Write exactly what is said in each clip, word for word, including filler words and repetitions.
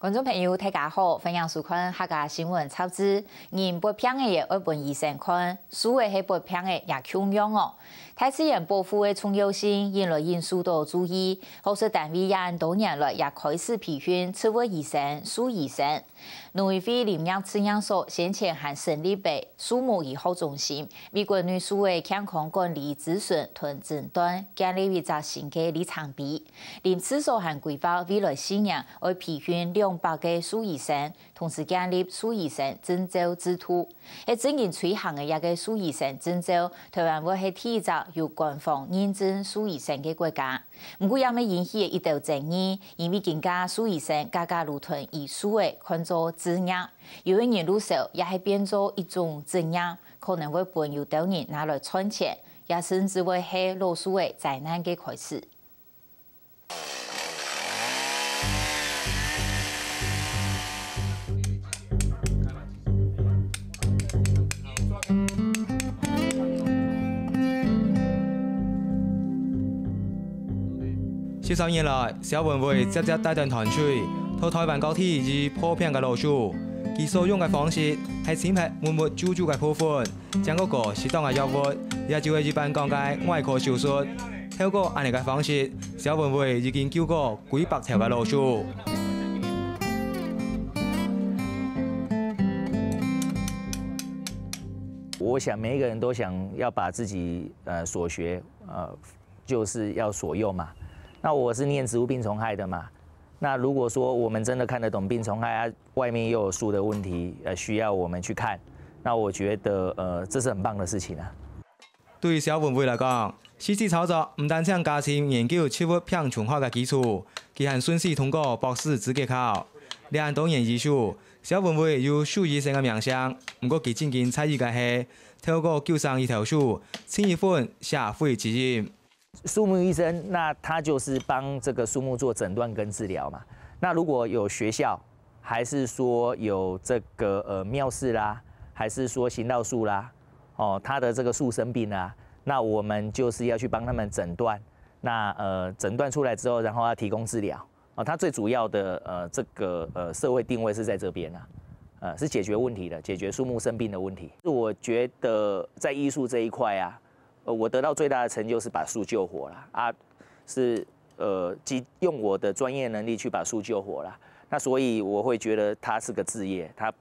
觀眾朋友，大家好，歡迎收看客家新聞雜誌。人發病了也愛分醫生看，樹仔係發病了也共樣哦。大自然保護个重要性，引來引受到注意。學術單位也恁多年來也開始培訓植物醫生、樹醫生。農委會林業試驗所先前還成立了樹木醫學中心，為國內樹仔健康管理諮詢同診斷建立一隻新个里程碑。 林試所還規劃未來四年愛培訓兩百个樹醫生，同時建立樹醫生證照制度。係正經推行个這个樹醫生證照，臺灣會係第一隻有官方認證樹醫生个國家。毋過也乜引起一兜爭議，因為今下樹醫生個個都同醫師仔看做職業，有个人就說這係變做一種職業，可能會分有兜人拿來賺錢，也甚至會係老樹仔災難个開始。 十三年來，蕭文偉輒輒帶等團隊，到臺灣各地醫破病个老樹。佢所用个方式係清忒密密啾啾个部分， 正過過適當个藥物，也就係一般講个外科手術。透過恁樣个方式，蕭文偉已經救過幾百頭个老鼠。我想每一個人都想要把自己呃所學呃就是要所用嘛。那我是念植物病虫害的嘛。那如果說我們真的看得懂病虫害啊， 外面又有樹的問題，呃，需要我們去看，那我覺得，呃，這是很棒的事情啊。對蕭文偉來講，實際操作毋單淨加深研究植物病蟲害个基礎，佢還順勢通過博士資格考。這恁多年以來，蕭文偉有樹醫生个名聲，毋過佢正經在意个係，透過救生一頭樹，盡一份社會責任。 樹木醫生，那他就是幫這個樹木做診斷跟治療嘛。那如果有學校，還是說有這個呃廟寺啦，還是說行道樹啦，哦，他的這個樹生病啦，那我們就是要去幫他們診斷。那呃診斷出來之後，然後要提供治療。哦，他最主要的呃這個呃社會定位是在這邊啊，呃是解決問題的，解決樹木生病的問題。我覺得在醫術這一塊啊， 呃，我得到最大的成就是把樹救活了啊，是呃，即用我的專業能力去把樹救活了。那所以我會覺得它是個志業，它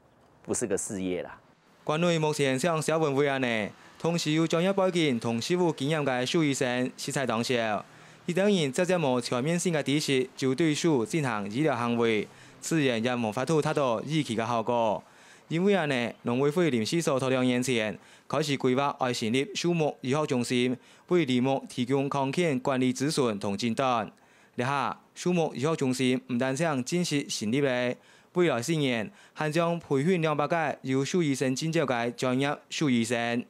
不是個事業啦。國內目前像蕭文偉恁呢，同時有專業背景同實務經驗个樹醫生實在當少。一等人輒輒無全面性个知識就對樹進行醫療行為，自然也無法度達到預期个效果。因為恁呢，農委會林試所在兩年前 開始規劃愛成立樹木醫學中心，為林木提供康健管理諮詢同診斷。這下，樹木醫學中心毋單淨正式成立了，未來四年還將培訓兩百個有樹醫生證照个專業樹醫生。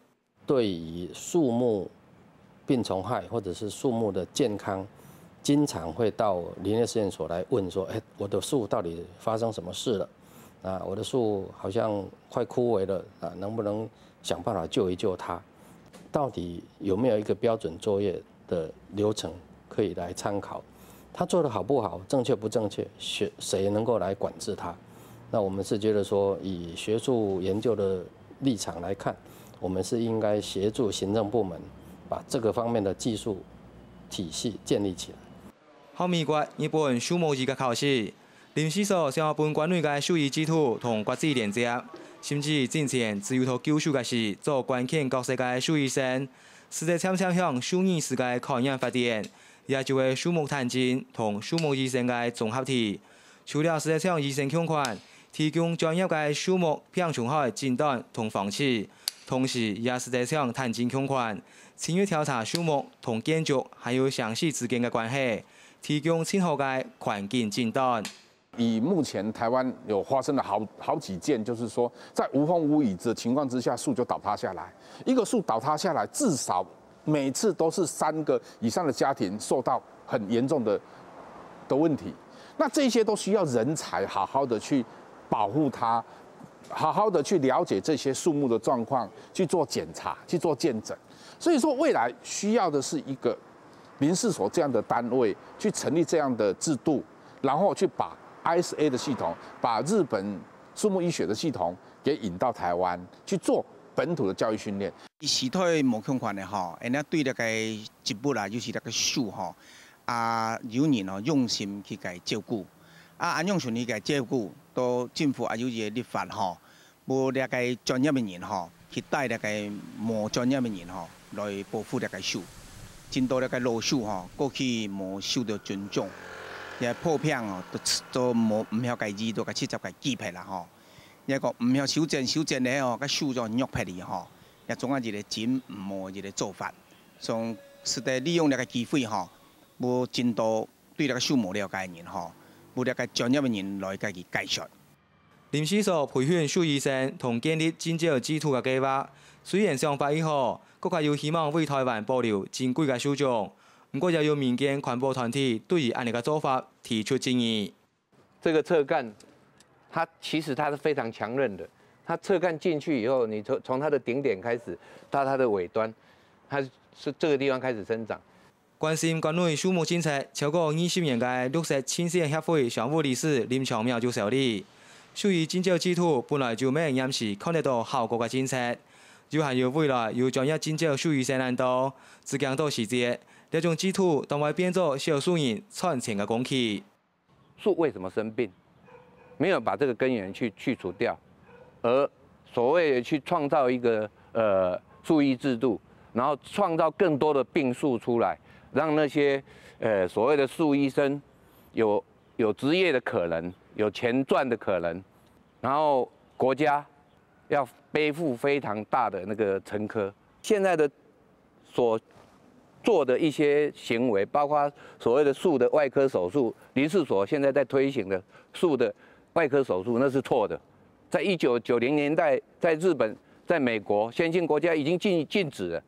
對於樹木病蟲害或者是樹木的健康，經常會到林業試驗所來問說：「哎，我的樹到底發生什麼事了？啊，我的樹好像快枯萎了，啊，能不能想辦法救一救它？」到底有沒有一個標準作業的流程可以來參考？它做得好不好，正確不正確，誰，誰能夠來管制它？那我們是覺得說，以學術研究的立場來看，我們是應該協助行政部門把這個方面的技術體系建立起來。 學美國、日本樹木醫个考試，林試所想愛分國內个樹醫制度同國際連接，甚至進前只有在救樹个時做關鍵角色个樹醫生，實際漸漸向樹醫師个概念發展，也就係樹木探偵同樹木醫生个綜合體。除了實際像醫生共款，提供專業个樹木病蟲害診斷同防治，同時也實際像探偵共款，深入調查樹木同建築還有城市之間个關係， 提供盡好个環境診斷。以目前台灣有發生的好，好幾件，就是說在無風無雨的情況之下，樹就倒塌下來。一個樹倒塌下來，至少每次都是三個以上的家庭受到很嚴重的，的問題。那這些都需要人才好好的去保護它，好好的去了解這些樹木的狀況，去做檢查，去做健診。所以說，未來需要的是一個林試所這樣的單位去成立這樣的制度，然後去把 I S A 的系统，把日本树木医学的系统给引到台湾去做本土的教育训练。時代無共款个吼，恁樣對這个植物啊，尤其這个樹吼，啊，有人吼用心去个照顧，啊，恁樣順去个照顧，到政府也有一个立法吼，無這个專業个人吼，去帶這个無專業个人吼，來保護這个樹。真多這个老樹吼，過去無受到尊重，也普遍吼，都都無毋曉个醫，都个直接个鋸忒啦吼。也講毋曉修剪，修剪了吼，个樹就弱忒去吼，也總係一个真毋好一个做法。從實在利用這个機會吼，無真多對這个樹無了解个人吼，無這个專業个人來个去解說。 林氏所培訓樹醫生同建立菁鳥制度个計畫，雖然想法已好，閣較有希望為台灣保留珍貴个樹種，毋過也有民間環保團體對於恁樣个做法提出質疑。这个侧干，它其实它是非常强韧的，它侧干进去以后，你从从它的顶点开始到它的尾端，它是这个地方开始生长。 關心關內樹木政策超過二十年个綠色青少協會常務理事林昌妙就想到，樹醫菁鳥制度本來就毋係臨時看得到效果个政策，又還有未來有專業菁鳥樹醫生恁多，只驚到時節，這種制度當會變做少數人賺錢个工具。 樹为什么生病，没有把这个根源去去除掉，而所谓的去创造一个呃树医制度，然后创造更多的病树出来，让那些呃所谓的树医生有有职业的可能，有钱赚的可能，然后国家要背负非常大的那个沉疴。现在的所做的一些行为，包括所谓的树的外科手术，林试所现在在推行的树的外科手术，那是错的。在一九九零年代，在日本、在美国，先进国家已经禁禁止了，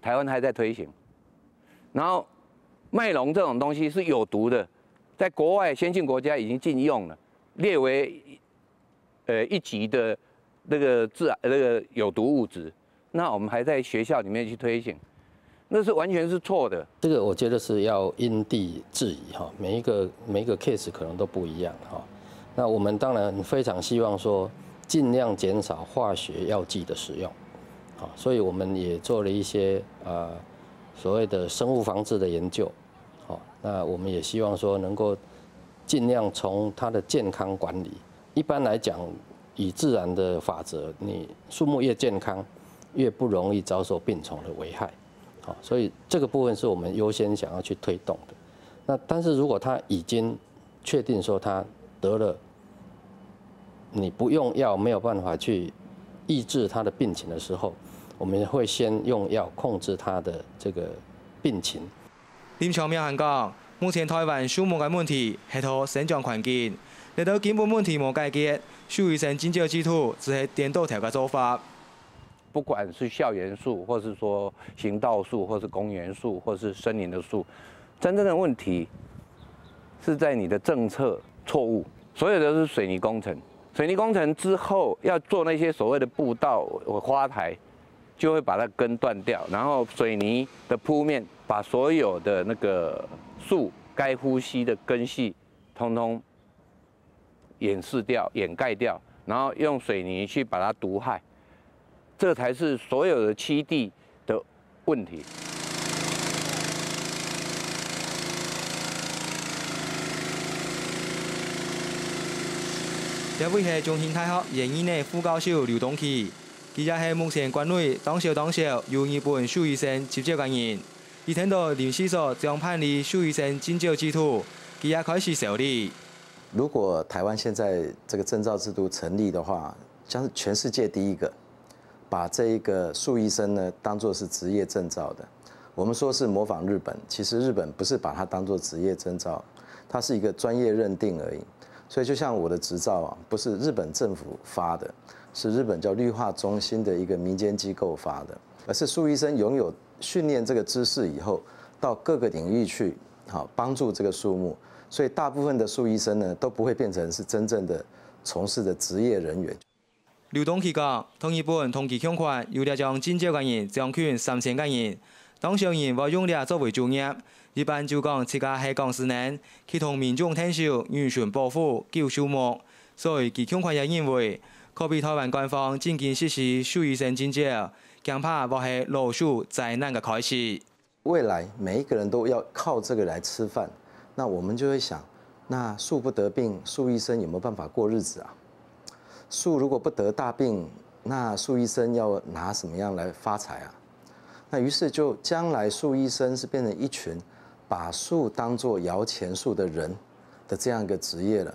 台湾还在推行。然后麦隆这种东西是有毒的，在国外先进国家已经禁用了，列为呃一级的那个致癌那个有毒物质，那我们还在学校里面去推行，那是完全是错的。这个我觉得是要因地制宜哈，每一个每一个 case 可能都不一样哈。那我们当然非常希望说，尽量减少化学药剂的使用，好，所以我们也做了一些呃所谓的生物防治的研究，好，那我们也希望说能够尽量从它的健康管理。一般来讲，以自然的法则，你树木越健康，越不容易遭受病虫的危害。好，所以这个部分是我们优先想要去推动的。那但是如果它已经确定说它得了，你不用药没有办法去抑制它的病情的时候，我们会先用药控制它的这个病情。林昌妙還講，目前台灣樹木个問題係在生長環境，這兜根本問題無解決，樹醫生菁鳥制度只係顛倒頭个做法。不管是校园树，或是说行道树，或是公园树，或是森林的树，真正的问题是在你的政策错误。所有的是水泥工程，水泥工程之后要做那些所谓的步道、花台，就会把它根断掉，然后水泥的铺面把所有的那个树该呼吸的根系通通掩饰掉、掩盖掉，然后用水泥去把它毒害，这才是所有的栖地的问题。這位係中興大學園藝系副教授劉東奇，佢也係目前國內當少當少有日本樹醫生執照个人。佢聽到林氏所將辦理樹醫生菁鳥制度，佢也開始愁慮。 如果台湾现在这个证照制度成立的话，将是全世界第一个把这一个树医生呢当做是职业证照的。我们说是模仿日本，其实日本不是把它当做职业证照，它是一个专业认定而已。所以就像我的执照啊，不是日本政府发的，是日本叫绿化中心的一个民间机构发的，而是树医生拥有训练这个知识以后，到各个领域去，好帮助这个树木。所以大部分的树医生呢，都不会变成是真正的从事的职业人员。劉東奇講，在日本同期共款有這種菁鳥个人將近三千个人，當少人會用這作為主業，一般就講自家係講師呢，去同民眾𢯭手，順手保護、救樹木。所以佢共款也認為，可比臺灣官方正經實施獸醫生證照，驚怕會係老鼠災難个開始。未來每一個人都要靠這個來吃飯，那我們就會想，那樹不得病，樹醫生有沒有辦法過日子啊？樹如果不得大病，那樹醫生要拿什麼樣來發財啊？那於是就將來樹醫生是變成一群把樹當作搖錢树的人的這樣一個職業了。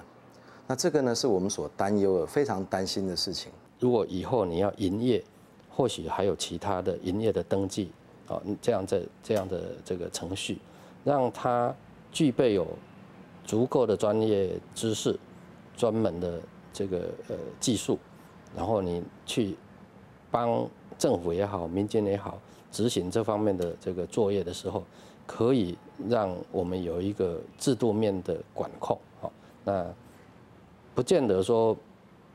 那這個呢，是我們所擔憂的、非常擔心的事情。如果以後你要營業，或许还有其他的营业的登记，啊，这样的这样的这个程序，让他具备有足够的专业知识、专门的这个呃技术，然后你去帮政府也好、民间也好执行这方面的这个作业的时候，可以让我们有一个制度面的管控。好，那不见得说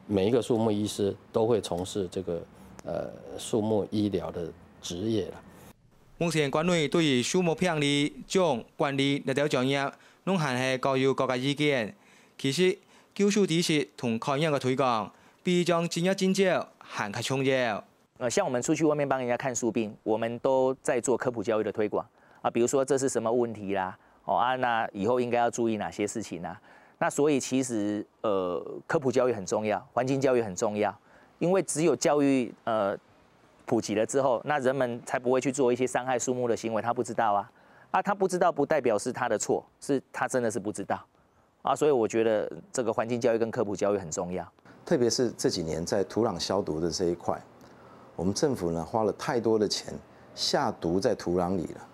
每一个树木医师都会从事这个呃树木医疗的职业了。目前國內對於樹木病理、種、管理這兜專業，攏還係各有各个意見。其實，救樹知識同概念个推廣，比將專業證照還較重要。呃，像我们出去外面帮人家看树病，我们都在做科普教育的推广啊，比如说这是什么问题啦，哦啊，那以后应该要注意哪些事情啊？那所以其实呃，科普教育很重要，环境教育很重要，因为只有教育呃普及了之后，那人们才不会去做一些伤害树木的行为，他不知道啊，啊，他不知道不代表是他的错，是他真的是不知道。啊，所以我觉得这个环境教育跟科普教育很重要。特别是这几年在土壤消毒的这一块，我们政府呢花了太多的钱下毒在土壤里了，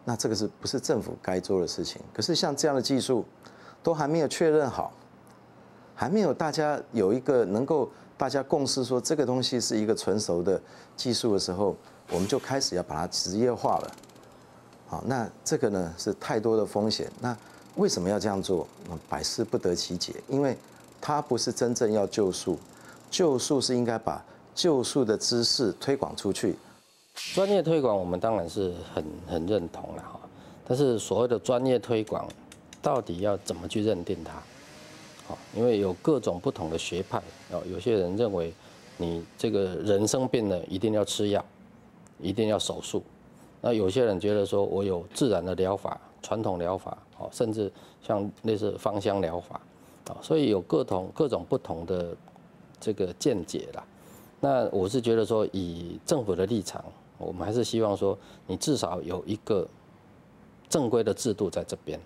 那这个是不是政府该做的事情？可是像这样的技术，都还没有确认好，还没有大家有一个能够大家共识说这个东西是一个成熟的技术的时候，我们就开始要把它职业化了。好，那这个呢是太多的风险。那为什么要这样做？百思不得其解，因为它不是真正要救树，救树是应该把救树的知识推广出去。专业推广我们当然是很很认同了哈，但是所谓的专业推广，到底要怎么去认定它？好，因为有各种不同的学派哦，有些人认为你这个人生病了一定要吃药，一定要手术。那有些人觉得说我有自然的疗法、传统疗法，哦，甚至像类似芳香疗法，啊，所以有各同各种不同的这个见解啦。那我是觉得说，以政府的立场，我们还是希望说，你至少有一个正规的制度在这边。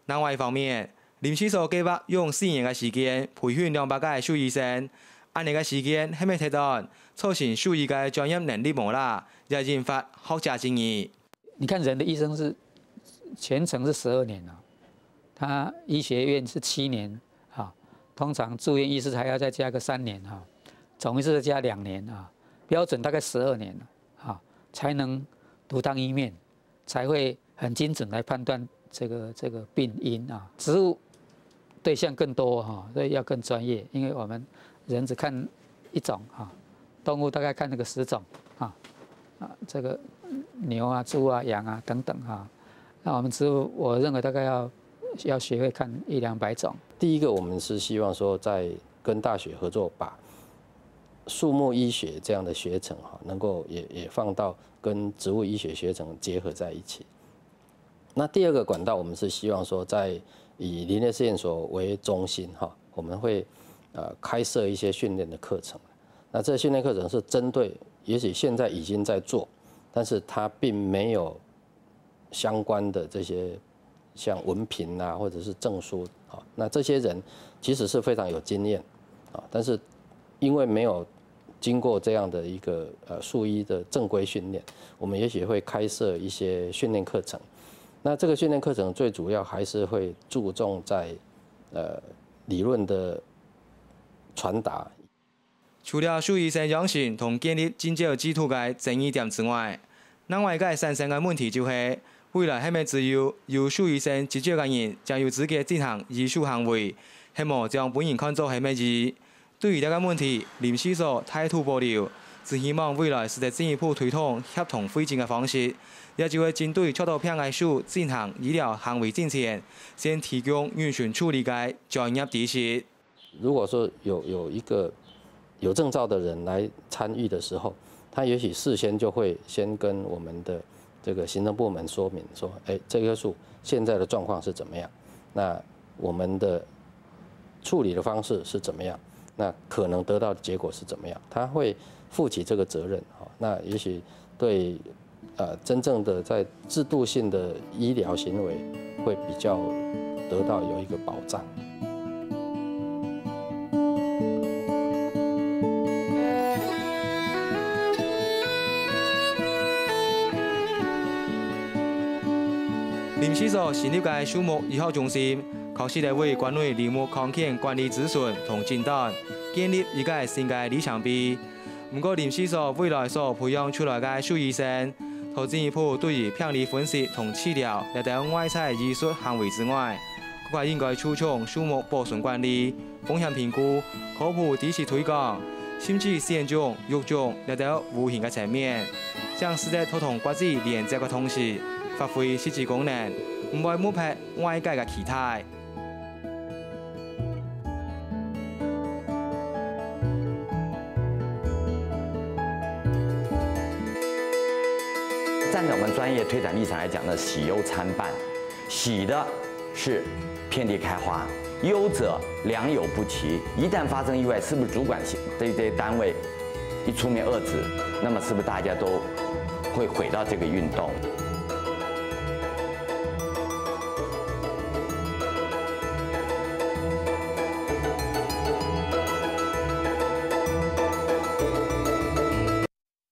另外一方面，林試所計劃用四年个時間培訓兩百个獸醫生，恁呢个時間係毋係忒短，造成獸醫个專業能力無啦，也引發學者爭議。你看人的一生是全程是十二年啊，他医学院是七年啊，通常住院医师还要再加个三年啊，总医师再加两年啊，标准大概十二年啊，才能独当一面，才会很精准来判断这个这个病因啊。植物对象更多哈，所以要更专业，因为我们人只看一种哈，动物大概看那个十种啊，啊，这个牛啊、猪啊、羊啊等等哈。那我们植物，我认为大概要要学会看一两百种。第一个，我们是希望说，在跟大学合作，把树木医学这样的学程哈，能够也也放到跟植物医学学程结合在一起。那第二个管道，我们是希望说，在以林业试验所为中心哈，我们会呃开设一些训练的课程。那这训练课程是针对，也许现在已经在做，但是他并没有相关的这些像文凭啊，或者是证书，好，那这些人其实是非常有经验啊，但是因为没有经过这样的一个呃树医的正规训练，我们也许会开设一些训练课程。那这个训练课程最主要还是会注重在呃理论的传达。除了兽医生养成同建立证照制度个争议点之外，另外个产生个问题就係，未来係毋係只有有兽医生执照个人正有资格进行医术行为，係無将本人看作係乜医？ 对于这个问题，林试所态度保留，只希望未来使得进一步推动协同会诊个方式，這就係針對著著病个手進行醫療行為進前，先提供人身處理个專業知識。如果說有，有一個有證照的人來參與的時候，他也許事先就會先跟我們的這個行政部門說明說，哎，這棵樹現在的狀況是怎麼樣？那我們的處理的方式是怎麼樣？那可能得到的結果是怎麼樣？他會負起這個責任，哦，那也許對，呃，真正的在制度性的醫療行為會比較得到有一個保障。 林氏所成立个樹木醫學中心，確實係為關愛林木康健管理諮詢同診斷，建立一個新个里程碑。毋過林氏所未來所培養出來个樹醫生，就進一步對於病理分析同治療這兜外在醫術行為之外，更加應該注重樹木保存管理、 風險評估、科普知識推廣，甚至選種、育種這兜無形个層面，正使得大同國際連接个同時，發揮實際功能，毋會抹煞外界个期待。站在我们专业推展立场来讲呢，喜忧参半。喜的是遍地开花，忧者良莠不齐。一旦发生意外，是不是主管这些单位一出面遏制，那么是不是大家都会毁到这个运动？